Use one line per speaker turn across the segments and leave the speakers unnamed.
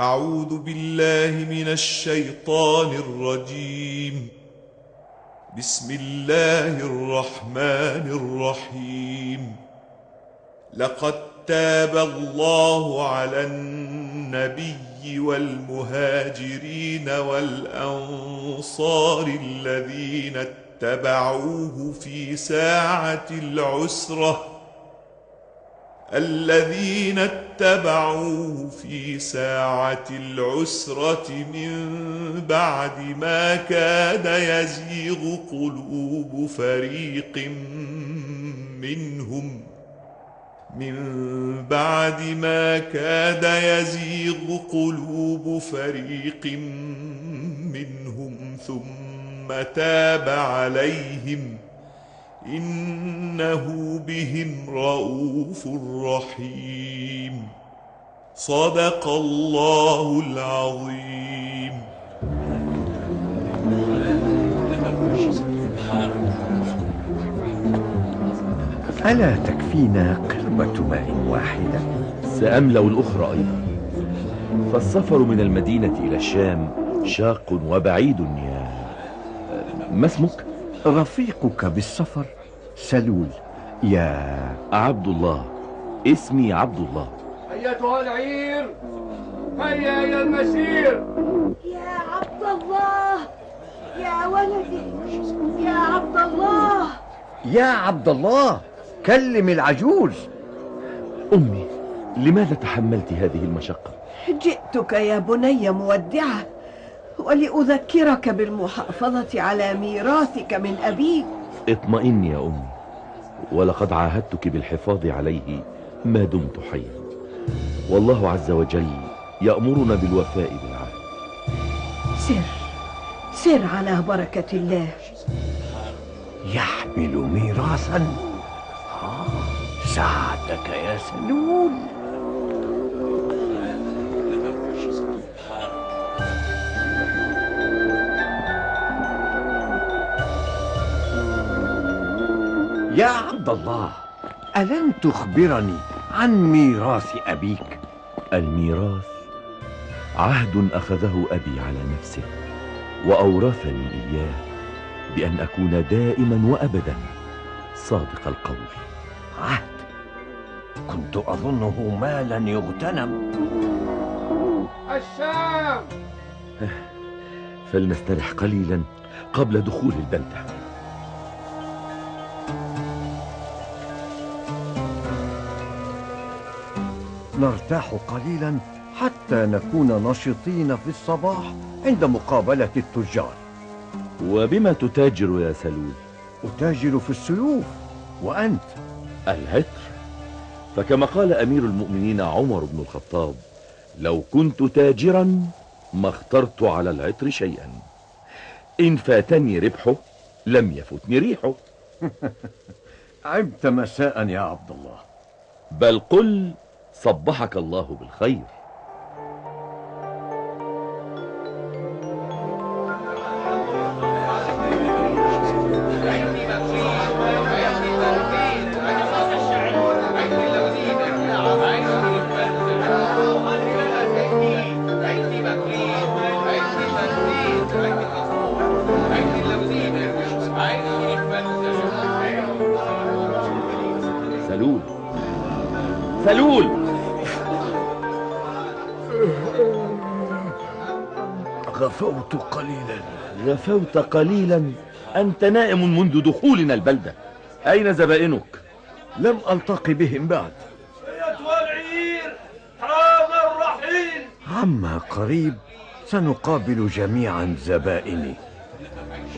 أعوذ بالله من الشيطان الرجيم. بسم الله الرحمن الرحيم. لقد تاب الله على النبي والمهاجرين والأنصار الذين اتبعوه في ساعة العسرة من بعد ما كاد يزيغ قلوب فريق منهم ثم تاب عليهم إنه بهم رؤوف رحيم. صدق الله العظيم.
ألا تكفينا قربة ماء واحدة؟
سأملأ الأخرى أيضا، فالسفر من المدينة إلى الشام شاق وبعيد. يا ما اسمك؟
رفيقك بالسفر سلول. يا
عبد الله. اسمي عبد الله.
أيتها العير، هيا إلى المسير.
يا عبد الله، يا ولدي، يا عبد الله،
يا عبد الله، كلم العجوز.
أمي، لماذا تحملت هذه المشقة؟
جئتك يا بني مودعة، ولأذكرك بالمحافظة على ميراثك من أبيك.
اطمئني يا أمي، ولقد عاهدتك بالحفاظ عليه ما دمت حيا، والله عز وجل يأمرنا بالوفاء بالعهد.
سر سر على بركة الله.
يحمل ميراثا؟ سعدك يا سلول. يا عبد الله، ألن تخبرني عن ميراث أبيك؟
الميراث عهد أخذه أبي على نفسه وأورثني إياه بأن أكون دائما وأبدا صادق القول.
عهد كنت أظنه مالا يغتنم.
الشام.
فلنسترح قليلا قبل دخول البلدة.
نرتاح قليلا حتى نكون نشطين في الصباح عند مقابلة التجار.
وبما تتاجر يا سلول؟
أتاجر في السيوف، وأنت؟
العطر. فكما قال أمير المؤمنين عمر بن الخطاب: لو كنت تاجرا ما اخترت على العطر شيئا، إن فاتني ربحه لم يفتني ريحه.
عبت مساء يا عبد الله.
بل قل صبحك الله بالخير. سلول، سلول،
غفوت قليلا.
غفوت قليلا؟ أنت نائم منذ دخولنا البلدة. أين زبائنك؟
لم ألتقي بهم بعد.
أيتها العير، حان الرحيل.
عما قريب سنقابل جميعا زبائني،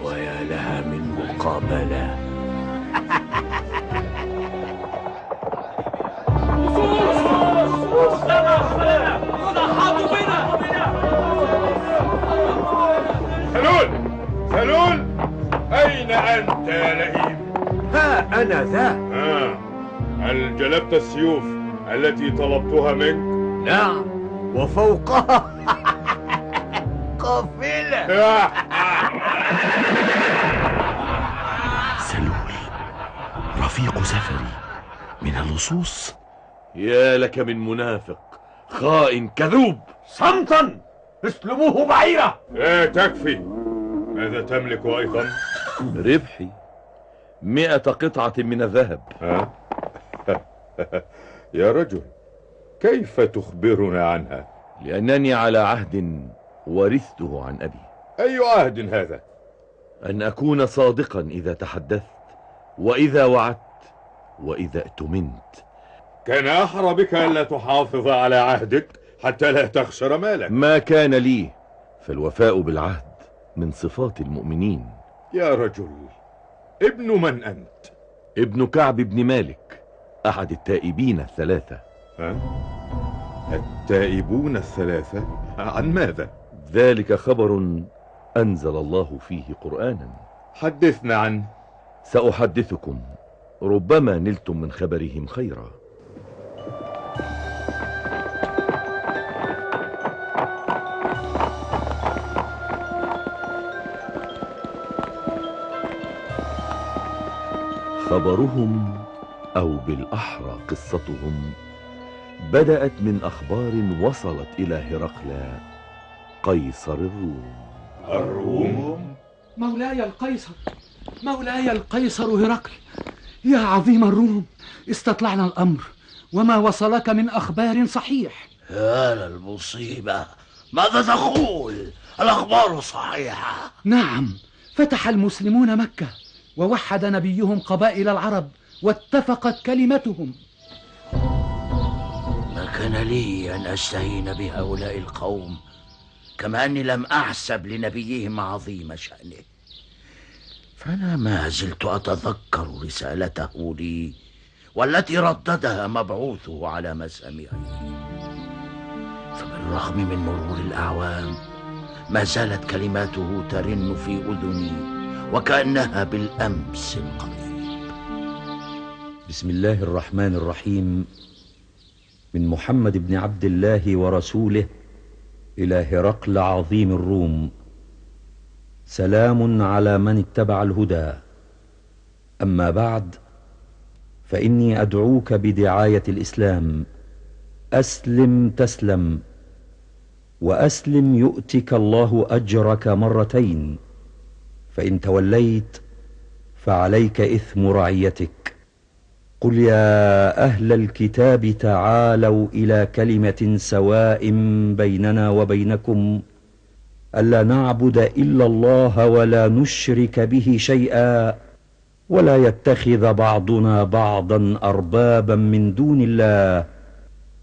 ويا لها من مقابلة.
سلول، سلول، أين أنت يا لئيم؟
ها أنا ذا.
هل جلبت السيوف التي طلبتها منك؟
نعم، وفوقها قافلة.
سلول رفيق سفري من اللصوص. يا لك من منافق خائن كذوب.
صمتا، اسلبوه بعيره.
لا تكفي. ماذا تملك أيضا؟
ربحي 100 قطعة من الذهب.
ها؟ يا رجل، كيف تخبرنا عنها؟
لأنني على عهد ورثته عن أبي.
أي عهد هذا؟
أن أكون صادقا إذا تحدثت، وإذا وعدت، وإذا ائتمنت.
كان أحرى بك ألا تحافظ على عهدك حتى لا تخسر مالك.
ما كان لي، فالوفاء بالعهد من صفات المؤمنين.
يا رجل، ابن من أنت؟
ابن كعب بن مالك، أحد التائبين الثلاثة.
ها؟ التائبون الثلاثة؟ عن ماذا؟
ذلك خبر أنزل الله فيه قرآنا.
حدثنا عنه.
سأحدثكم، ربما نلتم من خبرهم خيرا. خبرهم، أو بالأحرى قصتهم، بدأت من أخبار وصلت إلى هرقل قيصر الروم.
الروم؟
مولاي القيصر، مولاي القيصر هرقل، يا عظيم الروم، استطلعنا الأمر وما وصلك من أخبار صحيح.
يا للمصيبة، ماذا تقول؟ الأخبار صحيحة.
نعم، فتح المسلمون مكة ووحد نبيهم قبائل العرب واتفقت كلمتهم.
ما كان لي أن أستهين بهؤلاء القوم، كما أني لم أحسب لنبيهم عظيم شأنه، فأنا ما زلت أتذكر رسالته لي والتي رددها مبعوثه على مسامعي. فبالرغم من مرور الأعوام ما زالت كلماته ترن في أذني وكأنها بالأمس القريب.
بسم الله الرحمن الرحيم. من محمد بن عبد الله ورسوله إلى هرقل عظيم الروم، سلام على من اتبع الهدى. أما بعد، فإني أدعوك بدعاية الإسلام: أسلم تسلم، وأسلم يؤتك الله أجرك مرتين، فإن توليت فعليك إثم رعيتك. قل يا أهل الكتاب تعالوا إلى كلمة سواء بيننا وبينكم، ألا نعبد إلا الله ولا نشرك به شيئا، ولا يتخذ بعضنا بعضا أربابا من دون الله،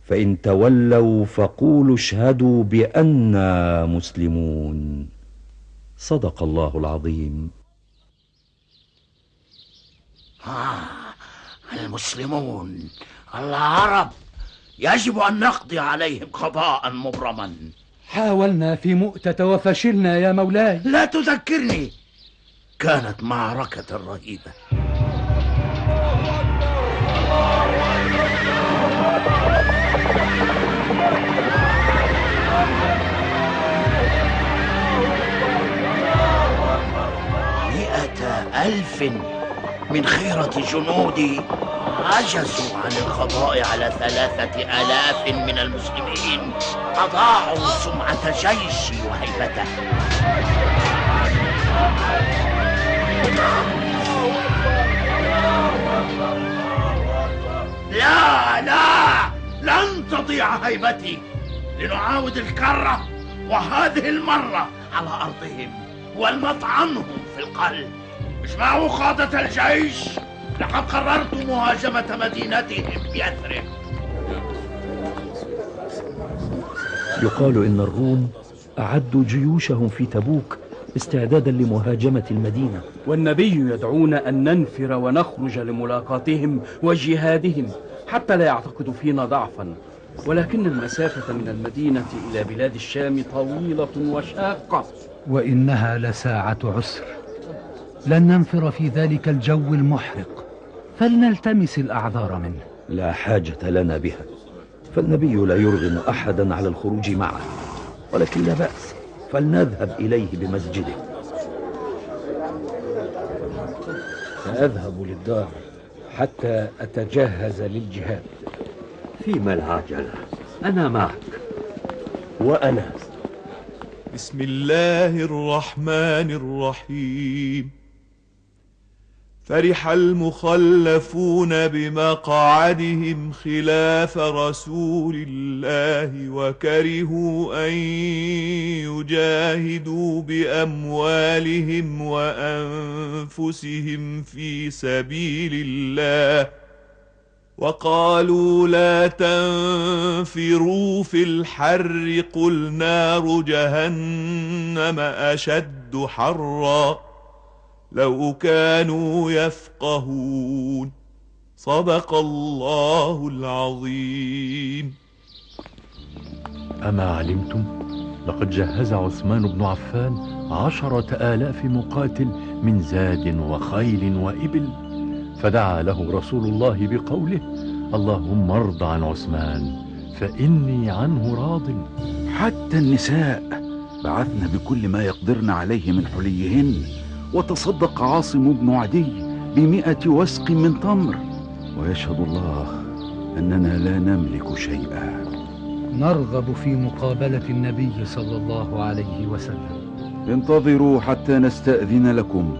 فإن تولوا فقولوا اشهدوا بأننا مسلمون. صدق الله العظيم.
المسلمون العرب يجب أن نقضي عليهم قضاء مبرما.
حاولنا في مؤتة وفشلنا يا مولاي.
لا تذكرني، كانت معركة رهيبة. مئة ألف من خيرة جنودي عجزوا عن القضاء على 3000 من المسلمين، أضاعوا سمعة جيشي وهيبته. لا لا، لن تضيع هيبتي. لنعاود الكرة، وهذه المرة على أرضهم ولنطعنهم في القلب. اجمعوا قادة الجيش، لقد قررت مهاجمة مدينتهم يثرب.
يقال إن الروم أعدوا جيوشهم في تبوك استعدادا لمهاجمة المدينة،
والنبي يدعونا أن ننفر ونخرج لملاقاتهم وجهادهم حتى لا يعتقدوا فينا ضعفا، ولكن المسافة من المدينة إلى بلاد الشام طويلة وشاقة،
وإنها لساعة عسر. لن ننفر في ذلك الجو المحرق، فلنلتمس الأعذار منه.
لا حاجة لنا بها، فالنبي لا يرغم أحدا على الخروج معه، ولكن لا بأس، فلنذهب إليه بمسجده.
سأذهب للدار حتى أتجهز للجهاد.
فيما العجلة؟ أنا معك.
وأنا.
بسم الله الرحمن الرحيم. فرح المخلفون بمقعدهم خلاف رسول الله وكرهوا أن يجاهدوا بأموالهم وأنفسهم في سبيل الله وقالوا لا تنفروا في الحر قل نار جهنم أشد حرا لو كانوا يفقهون. صدق الله العظيم.
أما علمتم لقد جهز عثمان بن عفان 10,000 مقاتل من زاد وخيل وإبل، فدعا له رسول الله بقوله: اللهم ارض عن عثمان فإني عنه راض.
حتى النساء بعثن بكل ما يقدرن عليه من حليهن، وتصدق عاصم بن عدي ب100 وسق من تمر، ويشهد الله أننا لا نملك شيئا.
نرغب في مقابلة النبي صلى الله عليه وسلم.
انتظروا حتى نستأذن لكم.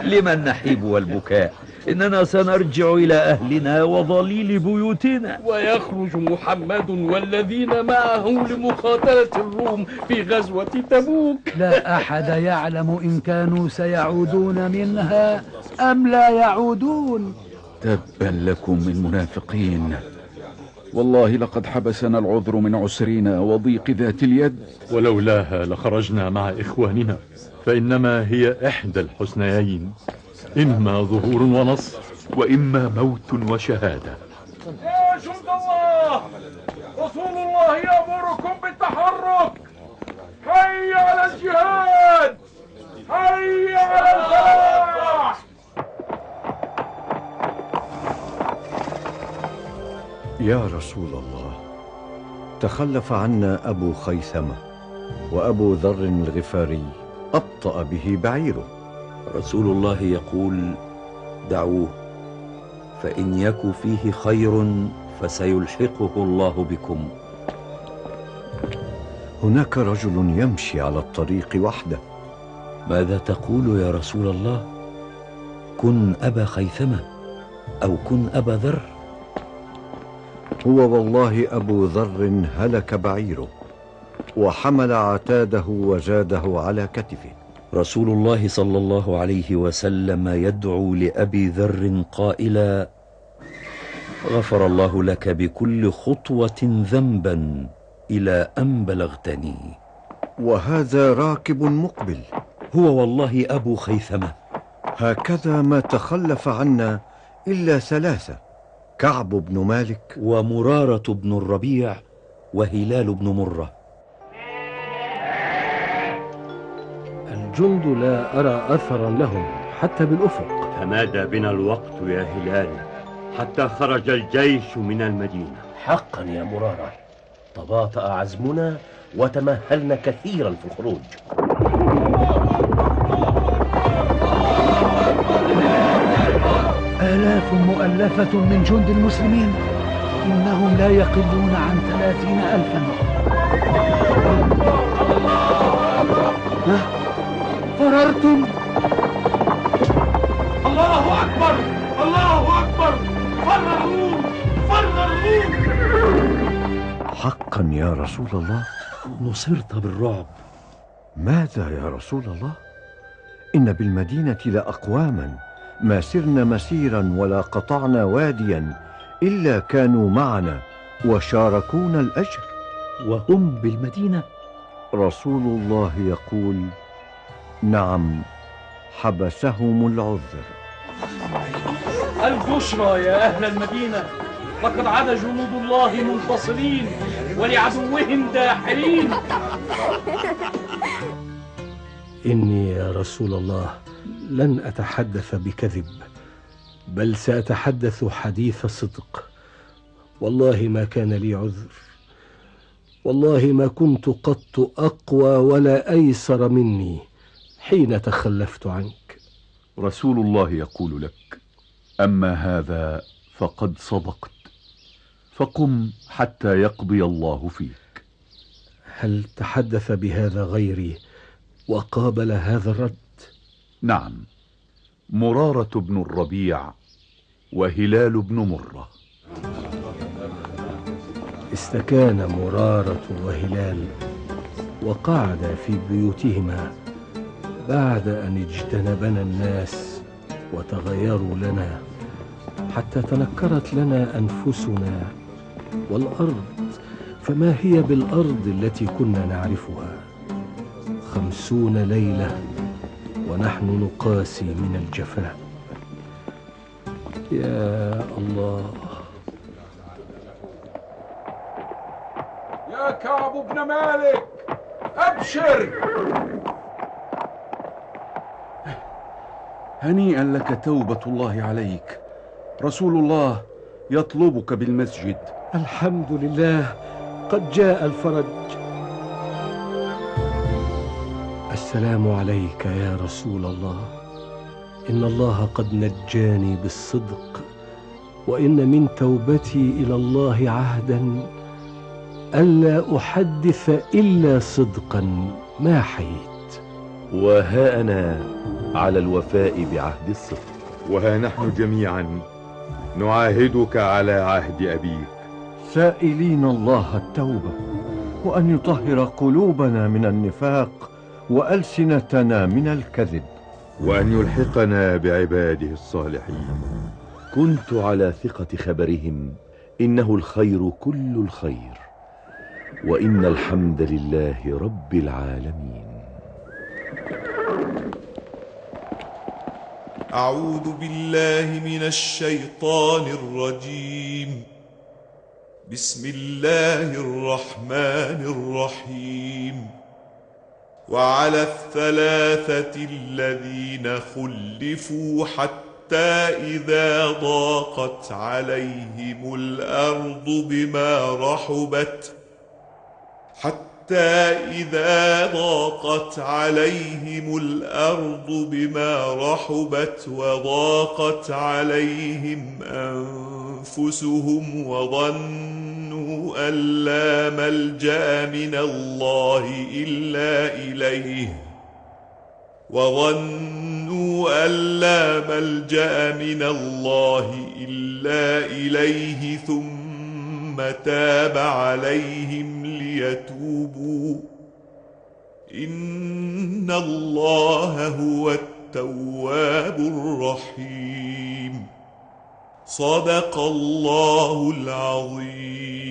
لما النحيب والبكاء؟ إننا سنرجع إلى أهلنا وظليل بيوتنا.
ويخرج محمد والذين معه لمقاتلة الروم في غزوة تبوك.
لا أحد يعلم إن كانوا سيعودون منها أم لا يعودون.
تبا لكم من منافقين، والله لقد حبسنا العذر من عسرنا وضيق ذات اليد،
ولولاها لخرجنا مع إخواننا، فإنما هي إحدى الحسنيين، إما ظهور ونصر وإما موت وشهادة.
يا جند الله، رسول الله يأمركم بالتحرك. هيا على الجهاد، هيا على الفلاح.
يا رسول الله، تخلف عنا أبو خيثمة، وأبو ذر الغفاري أبطأ به بعيره.
رسول الله يقول: دعوه، فإن يك فيه خير فسيلحقه الله بكم.
هناك رجل يمشي على الطريق وحده.
ماذا تقول يا رسول الله؟ كن أبا خيثمة أو كن أبا ذر.
هو والله أبو ذر هلك بعيره وحمل عتاده وزاده على كتفه.
رسول الله صلى الله عليه وسلم يدعو لأبي ذر قائلا: غفر الله لك بكل خطوة ذنبا إلى أن بلغتني.
وهذا راكب مقبل،
هو والله أبو خيثمة.
هكذا ما تخلف عنا إلا 3: كعب بن مالك،
ومرارة بن الربيع، وهلال بن مرة.
الجند لا أرى أثرا لهم حتى بالأفق.
تمادى بنا الوقت يا هلال حتى خرج الجيش من المدينة.
حقا يا مرارة، تباطأ عزمنا وتمهلنا كثيرا في الخروج.
آلاف مؤلفة من جند المسلمين، إنهم لا يقلون عن 30,000. فررتم؟
الله أكبر، الله أكبر، فر الروم، فر الروم.
حقا يا رسول الله،
نصرت بالرعب.
ماذا يا رسول الله؟ إن بالمدينة لأقواما ما سرنا مسيرا ولا قطعنا واديا إلا كانوا معنا وشاركونا الأجر.
وهم بالمدينة؟
رسول الله يقول: نعم، حبسهم العذر.
البشرى يا أهل المدينة، لقد عاد جنود الله منتصرين ولعدوهم داحرين.
إني يا رسول الله لن أتحدث بكذب، بل سأتحدث حديث صدق. والله ما كان لي عذر، والله ما كنت قط أقوى ولا أيسر مني حين تخلفت عنك.
رسول الله يقول لك: أما هذا فقد صدقت. فقم حتى يقضي الله فيك.
هل تحدث بهذا غيري وقابل هذا الرد؟
نعم، مرارة بن الربيع وهلال بن مرة.
استكان مرارة وهلال وقعدا في بيوتهما بعد أن اجتنبنا الناس وتغيروا لنا حتى تنكرت لنا أنفسنا والأرض، فما هي بالأرض التي كنا نعرفها؟ 50 ليلة ونحن نقاسي من الجفاء. يا الله.
يا كعب بن مالك، أبشر.
هنيئا لك توبة الله عليك، رسول الله يطلبك بالمسجد.
الحمد لله، قد جاء الفرج. السلام عليك يا رسول الله، إن الله قد نجاني بالصدق، وإن من توبتي إلى الله عهدا ألا أحدث إلا صدقا ما حييت.
وها أنا على الوفاء بعهد الصدق.
وها نحن جميعا نعاهدك على عهد أبيك،
سائلين الله التوبة، وأن يطهر قلوبنا من النفاق وألسنتنا من الكذب،
وأن يلحقنا بعباده الصالحين.
كنت على ثقة خبرهم إنه الخير كل الخير، وإن الحمد لله رب العالمين.
أعوذ بالله من الشيطان الرجيم. بسم الله الرحمن الرحيم. وعلى الثلاثة الذين خلفوا حتى إذا ضاقت عليهم الأرض بما رحبت حتى إذا ضاقت عليهم الأرض بما رحبت وضاقت عليهم أنفسهم وظنوا أن لا ملجأ من الله إلا إليه وظنوا أن لا ملجأ من الله إلا إليه ثم تاب عليهم ليتوبوا إن الله هو التواب الرحيم. صدق الله العظيم.